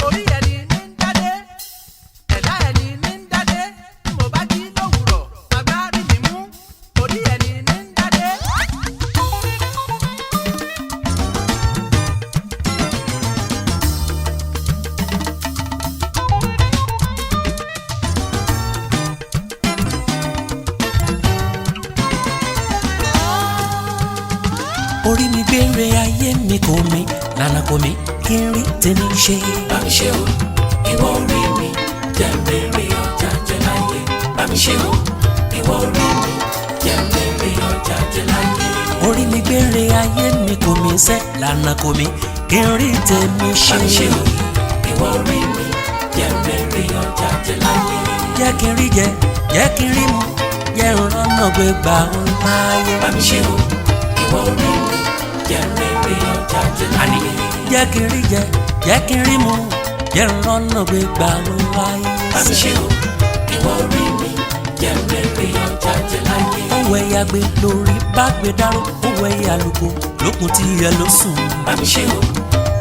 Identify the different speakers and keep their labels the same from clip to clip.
Speaker 1: Orí ẹni ní ń dádé, ẹ̀dá ẹni ní ń dádé. Bí mo bá jí lówùrọ̀, agbárí mi mú. Orí ẹni ní ń dádé.
Speaker 2: Orí mi gbére ayé mi kò mí lànà kò mí kí n rí tèmi ṣe.
Speaker 3: Bá mi ṣe o, ìwọ orí mi, jẹ́ n rere ọjà jẹ láyé. Bá mi ṣe o, ìwọ orí mi, jẹ́ n rere ọjà jẹ láyé.
Speaker 2: Orí mi gbére ayé mi kò mí sẹ́ lànà kò mí kí n rí tèmi ṣe.
Speaker 3: Bá mi ṣe o, ìwọ orí mi, jẹ́ n rere ọjà jẹ láyé.
Speaker 2: Jẹ́ kí n rí jẹ, jẹ́ kí n rí mu, jẹ́ n rọ́nà gbé gbà ó láyé.
Speaker 3: Bá mi ṣe o, ìwọ orí mi, jẹ́ n rere ọjà jẹ láyé.
Speaker 2: Jẹ́ kí n rí jẹ, jẹ́ kí n rí mu, jẹ́ n rọ́nà gbé gbà ó láyé.
Speaker 3: Bá mi ṣe o, ìwọ orí mi, jẹ́ n rere ọjà jẹ láyé.
Speaker 2: Owó ẹ̀yà gbé lórí bá gbé dáró, owó ẹ̀yà lóko lókun tí ẹ ló sùn.
Speaker 3: Bá mi ṣe o,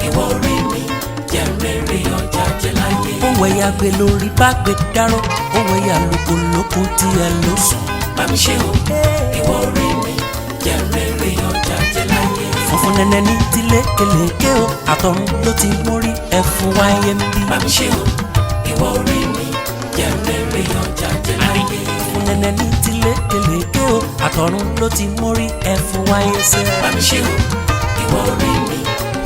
Speaker 3: ìwọ orí mi, jẹ́ n rere ọjà jẹ láyé.
Speaker 2: Owó ẹ̀yà gbé lórí bá gbé dáró, owó ẹ̀yà lóko lókun tí ẹ ló sùn.
Speaker 3: Bá mi ṣe o, ìwọ orí mi, jẹ́ n rere ọjà jẹ láyé.
Speaker 2: Funfun nẹ́nẹ́ ní tilé keleke o, àtọ̀run ló ti mórí ẹ̀fún wáyé ń bí.
Speaker 3: Bá mi ṣe o, ìwọ orí mi, jẹ́ n rere ọjà jẹ láyé.
Speaker 2: Funfun nẹ́nẹ́ ní tilé keleke o, àtọ̀run ló ti mórí ẹ̀fún wáyé sẹ́.
Speaker 3: Bá mi ṣe o, ìwọ orí mi,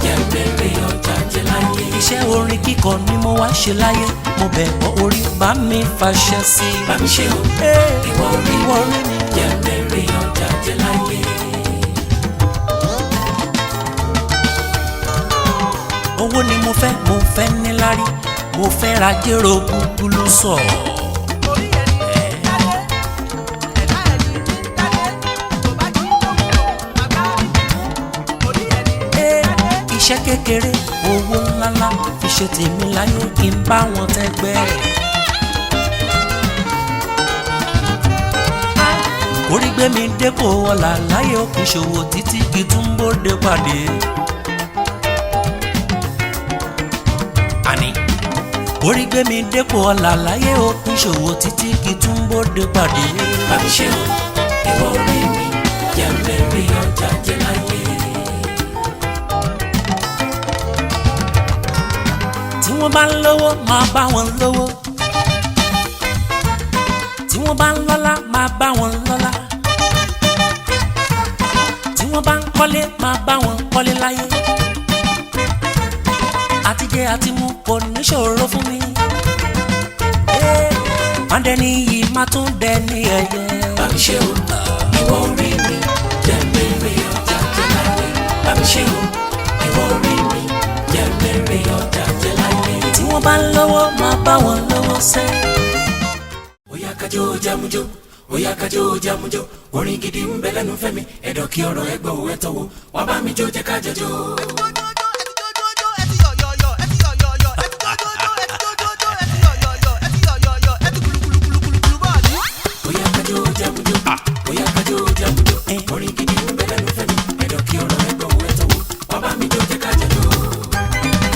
Speaker 3: jẹ́ n rere ọjà jẹ láyé.
Speaker 2: Iṣẹ́ orin kíkọ ni mo wá ṣe láyé, mo bẹ̀ ọ́ orí bá mi fàṣẹ sí i.
Speaker 3: Bá mi ṣe o, ìwọ orí
Speaker 2: Ìwọ
Speaker 3: mi,
Speaker 2: orí mi.
Speaker 3: jẹ́ n rere ọjà jẹ láyé.
Speaker 2: Owó ni mo fẹ́, mo fẹ́ níláárí, mo fẹ́ ra jérò gúgúlù sọ.
Speaker 1: Orí ẹni ní ń dádé, ẹ̀dá ẹni ní ń dádé. Bí mo bá jí lówùrọ̀, agbárí mi mú. Orí ẹni ní ń dádé.
Speaker 2: Iṣẹ́ kékeré, owó ńláńlá, fi ṣe tèmi láyé kí n bá wọn tẹ́gbẹ́. Orí gbé mi dépò ọlà láyé òkè ṣòwò títí kí tún bóde pàdé. Àní orí gbé mi dépò ọlà láyé òkè ṣòwò títí kí tún bóde pàdé.
Speaker 3: Bá mi ṣe o, ìwọ orí mi, jẹ́ n rere ọjà jẹ láyé.
Speaker 2: Tí wọ́n bá ń lówó máa bá wọn lówó, tí wọ́n bá ń lọ́lá máa bá wọn lọ́lá, tí wọ́n bá ń kọ́lé máa bá wọn kọ́lé láyé. Àtijẹ àti mu kò níṣòro fún mi. Má dẹni yìí má tún dẹni ẹ̀yẹ.
Speaker 3: Bá mi ṣe o, ìwọ orí mi, jẹ́ n rere ọjà jẹ láyé. Bá mi ṣe o, ìwọ orí mi, jẹ́ n rere ọjà jẹ láyé.
Speaker 2: Tí wọ́n bá ń lówó máa bá wọn lówó sẹ́.
Speaker 3: Oya kájó jámújó, oya kájó jámújó, orin gidi ń bẹ lẹ́nu Fẹ́mi, ẹ̀dọ̀ kí ọ̀rọ̀ ẹ gbọ́ òwe tọ́wọ́, wá bá mi jó jẹ́ ká jọjó. Oya kájó jámújó, oya kájó jámújó, orin gidi ń bẹ lẹ́nu Fẹ́mi, ẹ̀dọ̀ kí ọ̀rọ̀ ẹ gbọ́ òwe tọ́wọ́, wá bá mi jó jẹ́ ká jọjó.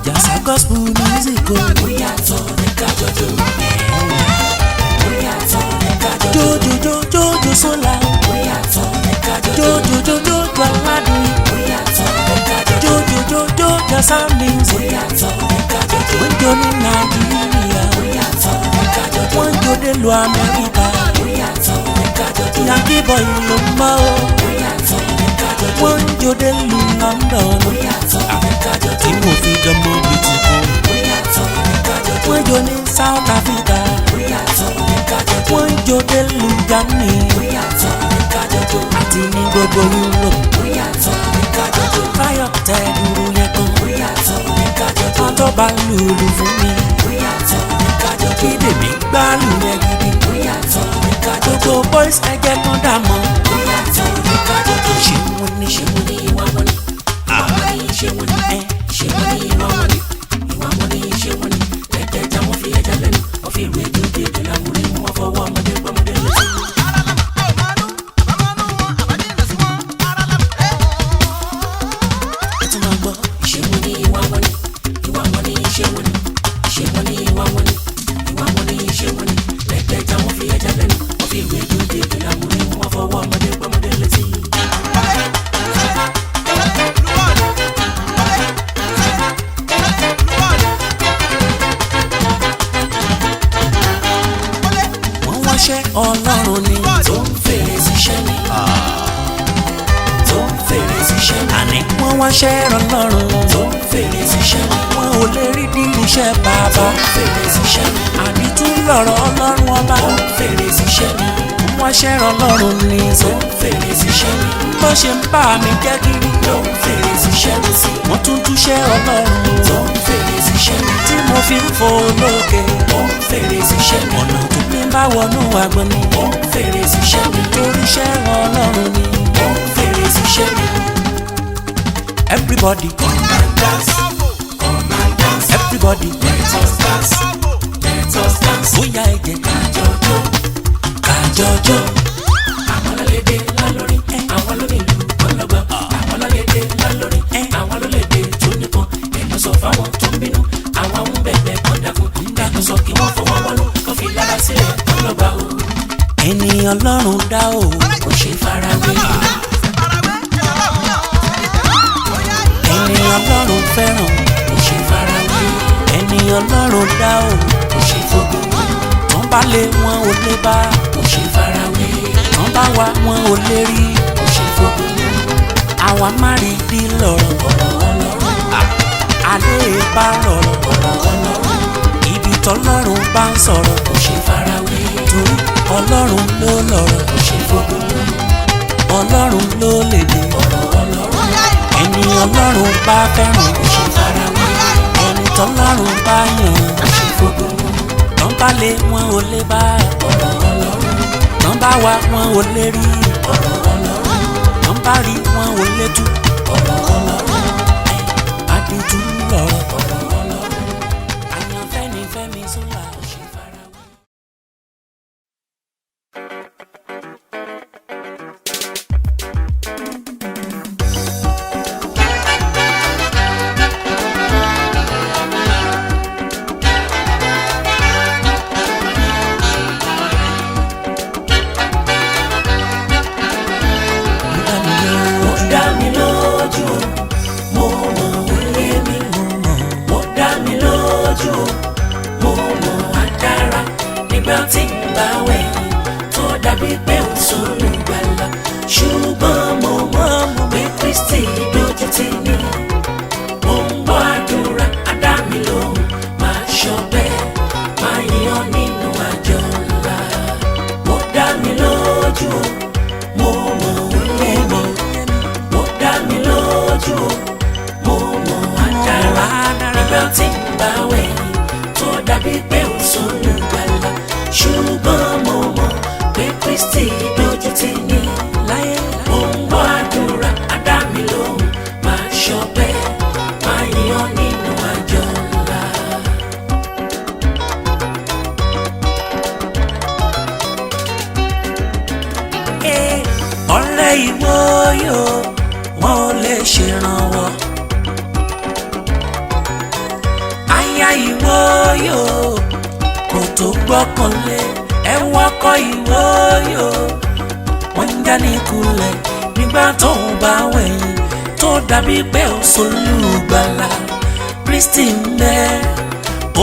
Speaker 2: Jàsá gospel music o.
Speaker 3: Oya tọ́ ní ká jọjó, oya tọ́ ní ká jọjó,
Speaker 2: Jojojo jojo sola.
Speaker 3: oya tọ́ ní ká jọjó,
Speaker 2: Jojojo jojo aládùn.
Speaker 3: oya tọ́ ní ká jọjó,
Speaker 2: Jojojojo jàsá music.
Speaker 3: oya tọ́ ní ká jọjó,
Speaker 2: Wọ́n jó ní Nàìjíríà.
Speaker 3: oya tọ́ ní ká jọjó,
Speaker 2: Wọ́n jó délùú Amẹ́ríkà.
Speaker 3: oya tọ́ ní ká jọjó.
Speaker 2: Yankee boy ló ń bọ̀ o. Wọ́n jó délùú London. Tí mo fi dánmọ́ bí ti kú. Wọ́n jó ní South Africa. Wọ́n jó délùú Germany. Àti ní gbogbo Europe. Táyọ̀ tẹ dúró yẹn kan. Àtọ́ba lùlù fún mi. Kí bèbí gbálù yẹn gidi. Gbogbo boys ẹgbẹ́ kan dà mọ́. Ṣé wọ́n ní ṣé wọ́n ní
Speaker 3: Ìwà wọn ni, ìwà wọn ni, ṣé wọ́n ní, ṣé wọ́n ní ìwà wọn ni, ìwà wọn ni, ṣé wọ́n ní. Ẹ̀ẹ́dẹ́jà wọ́n fi ẹja lẹ́nu, wọ́n fi ìrù ejò dé ejò lámúrí, wọ́n fọwọ́ ọmọdé gbọ́mọdé létí.
Speaker 2: wáṣẹ́ Ọlọ́run
Speaker 3: Tó ń fèrè síṣẹ́ mi.
Speaker 2: Wọn ò lè rí bí iṣẹ́
Speaker 3: Tó
Speaker 2: bàbá.
Speaker 3: ń fèrè síṣẹ́ mi.
Speaker 2: Àdìtú lọ̀rọ̀ Ọlọ́run ọba.
Speaker 3: Ó ń fèrè síṣẹ́ mi.
Speaker 2: Wáṣẹ́ Ọlọ́run ní
Speaker 3: Tó
Speaker 2: sọ.
Speaker 3: ń fèrè síṣẹ́ mi.
Speaker 2: Bó ṣe ń bá mi jẹ́ kiri.
Speaker 3: Ló ń fèrè síṣẹ́ mi sí.
Speaker 2: Wọ́n tún túṣẹ́ Ọlọ́run.
Speaker 3: Tó ń fèrè síṣẹ́ mi.
Speaker 2: Tí mo fi ń fò lókè.
Speaker 3: Ó ń fèrè síṣẹ́ mi.
Speaker 2: Ọ̀nà tó mi bá wọnú àgbọn ni.
Speaker 3: Ó ń fèrè síṣẹ́ mi.
Speaker 2: Torí iṣẹ́ Ọlọ́run ni.
Speaker 3: Ó ń fèrè síṣẹ́ mi.
Speaker 2: Everybody
Speaker 3: Come and dance. Come and dance.
Speaker 2: Everybody
Speaker 3: Let us dance. Let us dance.
Speaker 2: Bóyá ẹ jẹ́ ká
Speaker 3: Kájọjó.
Speaker 2: kájọjó.
Speaker 3: Àwọn lólédè lálórí. Àwọn lónílù ọlọ́gbà. Àwọn lólédè lálórí. Àwọn lólédè tó nípọn. Ẹnu sọ fáwọn tó ń bínú. Àwọn ń bẹ̀bẹ̀ kan dákun. Ẹnu sọ kí wọ́n fọwọ́ wọnú. Kó fi lára sílẹ̀ ọlọ́gbà o.
Speaker 2: Ènìyàn lọ́rùn dá o.
Speaker 3: Kò ṣe farawé.
Speaker 2: Ènìyàn lọ́rùn fẹ́ràn.
Speaker 3: Kò ṣe farawé.
Speaker 2: Ènìyàn lọ́rùn dá o.
Speaker 3: Kò ṣe fogun.
Speaker 2: Tán bá lé wọn ò lè bá.
Speaker 3: Kò ṣe farawé.
Speaker 2: Tán bá wá wọn ò lè rí.
Speaker 3: Kò ṣe fogun.
Speaker 2: Àwa má rí bí lọ̀rọ̀.
Speaker 3: Ọ̀rọ̀ Ọlọ́run.
Speaker 2: Alẹ́ bá lọ̀rọ̀.
Speaker 3: Ọ̀rọ̀ Ọlọ́run.
Speaker 2: Ibi tọ́lọ́run bá ń sọ̀rọ̀.
Speaker 3: Kò ṣe farawé.
Speaker 2: Torí Ọlọ́run ló lọ̀rọ̀.
Speaker 3: Kò ṣe fogun.
Speaker 2: Ọlọ́run ló lè dé.
Speaker 3: Ọ̀rọ̀ Ọlọ́run.
Speaker 2: Ẹni Ọlọ́run bá fẹ́ràn.
Speaker 3: Kò ṣe farawé.
Speaker 2: Ẹni tọ́lọ́run bá yàn.
Speaker 3: Kò ṣe fogun.
Speaker 2: Tán bá lé wọn ò lè bá.
Speaker 3: Ọ̀rọ̀ Ọlọ́run.
Speaker 2: Tán bá wá wọn ò lè rí.
Speaker 3: Ọ̀rọ̀ Ọlọ́run.
Speaker 2: Tán bá rí wọn ò lè tú.
Speaker 3: Ọ̀rọ̀ Ọlọ́run.
Speaker 2: Àdìtú lọ̀rọ̀.
Speaker 3: Ọ̀rọ̀ Ọlọ́run.
Speaker 2: Àyànfẹ́ ni Fẹ́mi Sola.
Speaker 3: Kò ṣe farawé. Ó dá mi lójú o, mo mọ̀ ó yé mi. Ó dá mi lójú o, mo mọ̀ á dára. Nígbà tí ń bá wẹ̀yìn tó dàbí pé ó sọnù gbàlà. Ṣùgbọ́n mo mọ̀ pé Kristi dójú tì mí. Mo ń gbọ́ àdúrà, á dá mi lóhùn. Máa ṣọpẹ́, máa yìn ọ́ nínú àjọ ńlá. Ó dá mi lójú o, mo mọ̀ ó yé mi. Ó dá mi lójú o, mo mọ̀ á dára. Nígbà tí ń bá wẹ̀yìn tó dàbí pé ó sọnù gbàlà. Ṣùgbọ́n mo mọ̀ pé Kristi dójú tì mí.
Speaker 2: Láyé
Speaker 3: Mo ń gbọ́ àdúrà, á dá mi lóhùn. Máa ṣọpẹ́, máa yìn ọ́ nínú àjọ ńlá.
Speaker 2: Ọ̀rẹ́ ìwọ yóò wọn ò lè ṣèrànwọ́. Aya ìwọ yóò kò tó gbọ́kànlé. Ẹ̀wọ̀n ọkọ ìwọ yóò wọ́n ń já ní kulẹ̀ nígbà tó ń bá wẹ̀yìn tó dàbí pé ó solúgbàlà. Kristi ń bẹ,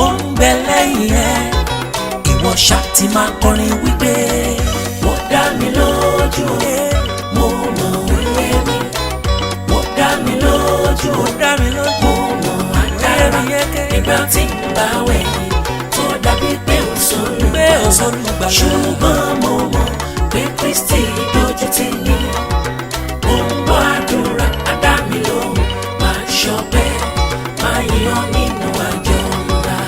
Speaker 2: ó ń bẹ lẹ́yìn ẹ̀. Ìwọ ṣá ti máa kọrin wípé.
Speaker 3: Ó dá mi lójú o, mo mọ̀ ó yé mi. Ó dá mi lójú o,
Speaker 2: Ó dá mi lójú.
Speaker 3: mo mọ̀ á dára. Nígbà tí ń bá wẹ̀yìn tó dàbí pé ó sọnù
Speaker 2: Pé ó solúgbàlà.
Speaker 3: Ṣùgbọ́n mo mọ̀ pé Kristi dójú tì mí. Mo ń gbọ́ àdúrà, á dá mi lóhùn. Máa ṣọpẹ́, máa yìn ọ́ nínú àjọ ńlá.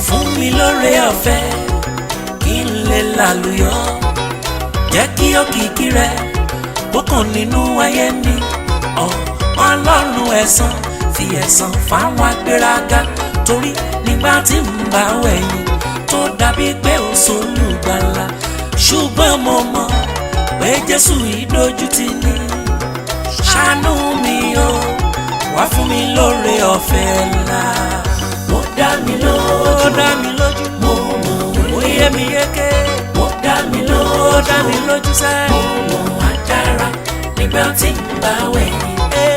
Speaker 2: Fún mi lóore ọ̀fẹ́ kí n lè lálùyọ. Jẹ́ kí òkìkí rẹ kó kàn nínú ayé mi. Ọlọ́run ẹ̀san fi ẹ̀san fáwọn agbéraga. Torí nígbà tí ń bá wẹ̀yìn tó dàbí pé ó solùgbàlà. Ṣùgbọ́n mo mọ̀ pé Jésù ìdójútì ni. Ṣàánú mi o, wá fún mi lóore ọ̀fẹ́ ńlá.
Speaker 3: Ó dá mi lójú
Speaker 2: Ó dá mi lójú.
Speaker 3: mo mọ̀ ó
Speaker 2: Ó
Speaker 3: yé
Speaker 2: yé
Speaker 3: mi.
Speaker 2: mi yéké.
Speaker 3: Ó dá mi lójú
Speaker 2: Ó dá mi lójú sẹ́.
Speaker 3: mo mọ̀ á dára. Nígbà tí ń bá wẹ̀yìn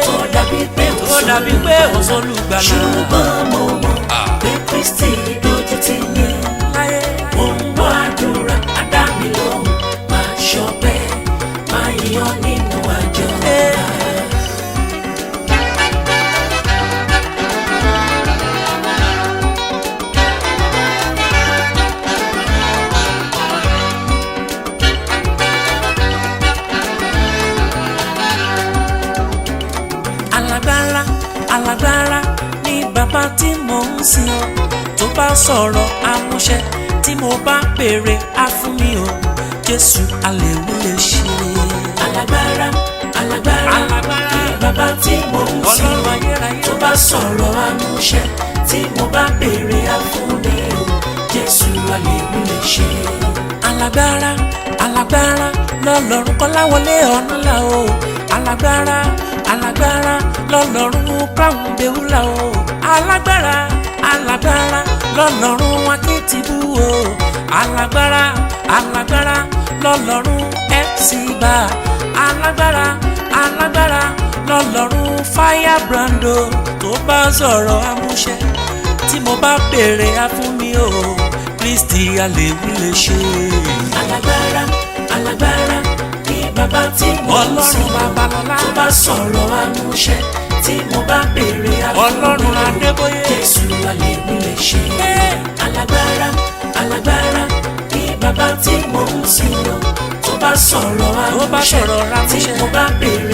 Speaker 3: tó dàbí pé ó
Speaker 2: Ó dàbí pé ó solùgbàlà.
Speaker 3: Ṣùgbọ́n mo mọ̀ pé Kristi dójú tì mí.
Speaker 2: Láyé
Speaker 3: Mo ń gbọ́ àdúrà, á dá mi
Speaker 2: ń sìn o, tó bá sọ̀rọ̀ amúṣẹ, tí mo bá béèrè á fún mi o. Jésù alèwí lè ṣe.
Speaker 3: Alágbára, alágbára,
Speaker 2: Alágbára.
Speaker 3: ní bàbá tí mò ń sìn.
Speaker 2: Ọlọ́run ayérayé.
Speaker 3: Tó bá sọ̀rọ̀ amúṣẹ, tí mo bá béèrè á fún mi o. Jésù alèwí lè ṣe.
Speaker 2: Alágbára, alágbára lọ́lọ́run Kọ́láwọlé Ọ̀nàlá o. Alágbára, alágbára lọ́lọ́run Crown Bewula o. Alágbára, alágbára lọ́lọ́run Akíntìbú o. Alágbára, alágbára lọ́lọ́run FC Bar. Alágbára, alágbára lọ́lọ́run Firebrand o. Tó bá sọ̀rọ̀ amúṣẹ, tí mo bá béèrè á fún mi o. Kristi alèwí lè ṣe.
Speaker 3: Alágbára, alágbára ní bàbá tí mò ń sìn.
Speaker 2: Ọlọ́run Babalọ́lá.
Speaker 3: Tó bá sọ̀rọ̀ amúṣẹ, tí mo bá béèrè á fún mi o.
Speaker 2: Ọlọ́run Adébóyè.
Speaker 3: Jésù alèwí lè ṣe. Alágbára, alágbára ní bàbá tí mò ń sìn o. Tó bá sọ̀rọ̀
Speaker 2: Tó bá
Speaker 3: amúṣẹ,
Speaker 2: sọ̀rọ̀
Speaker 3: tí
Speaker 2: amúṣẹ.
Speaker 3: mo bá béèrè